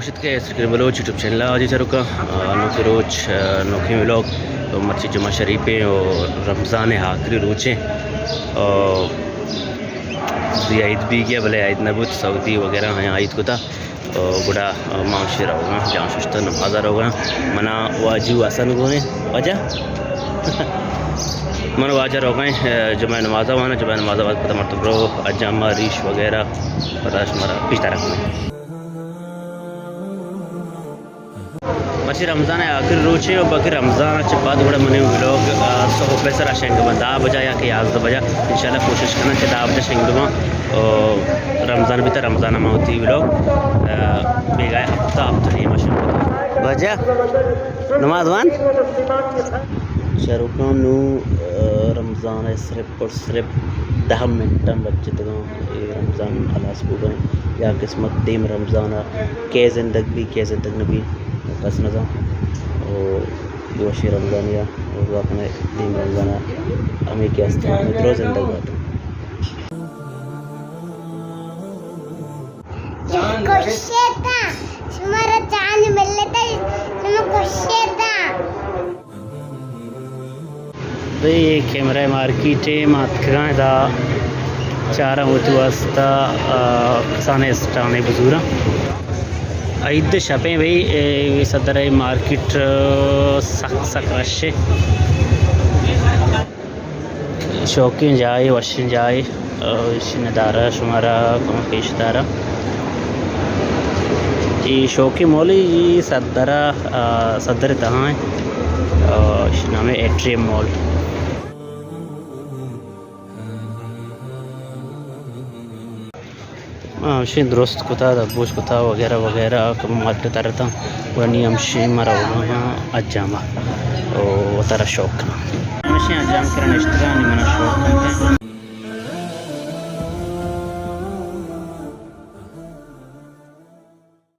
گوشت کہ S Karim Baloch YouTube channel ءَ آجی چاروکاں، آ، نوکیں روچ، آ، نوکیں ولاگ، تو مرچی جمعہ شریف ایں و رمضان ءِ آخری روچ ایں۔ آ، دی عید بیگیا بلے عید نہ بوت، سعودی وغیرہ ہیں عید کتا۔ آ، گڑا، آ، ما شی روگاں، جان ششتہ نماز ءَ روگاں۔ منا واجو حسن گونے، واجہ؟ من واجہ روگاں، آ، جمعہ نماز وانا، جمعہ نماز بعد پتہ مرتب رو، اجامہ، ریش وغیرہ، پتہ شمارا پیش دارا کنیں۔ مرچی رمضان ءِ آخری روچے و باقی رمضان ءَ چہ بعد گڑا منی ولاگ، آ، صحب ءِ سرا شنگ بنت، دہ بجا یا کہ یازدہ بجا۔ انشاءاللہ کوشش کناں کہ دہ بجا شنگ بباں۔ او رمضان بیتا، رمضان ءَ ما وتی ولاگ، آ، بیگاہ ہفتہ، ہفتہ نیمہ شنگ بباں۔ واجہ نماز وان؟ چاروکاں نوں، آ، رمضان ءِ صرف اور صرف دہ منٹاں بچتگاں، اے رمضان ہلاس بوگا ایں۔ یا قسمت دیم رمضان ءَ کئے زندگ بی، کئے زندگ نہ بی، کس نہ زان۔ او دوشی رمضان یا، او دعا کنیں دیم رمضان ءَ ہمے کہ ہستیں، ہمے درو زندگ بات۔ خوشی تا، شمارا جان ملتا، شما خوشی تا۔ بھئی، اے کیمرہ مارکیٹ ءَ ما اتکگاں، ادا چاراں وتی واسطہ، آ، کسانیں اسٹانے بزوراں۔ عید شپیں بھئی، اے صدر ءِ مارکیٹ، آ، سک سک رش ایں۔ شوقیں جاہے، وشیں جاہے۔ آ، ایشی ندارہ شمارا کم پیش دارا۔ اے شوقیں مال ایں، اے صدر ءَ، آ، صدر ءِ تہا ایں۔ آ، ایشی نام ایں ایٹریم مال۔ آ، ایشی درست کتا، دبوش کتا وغیرہ وغیرہ، کم مال ترتاں۔ گڑا نی ہمشی مرا ہاں اجاما۔ او وتارا شوق کناں۔ ہمشی اجام کرا نشتگاں، نی منا شوق کنت۔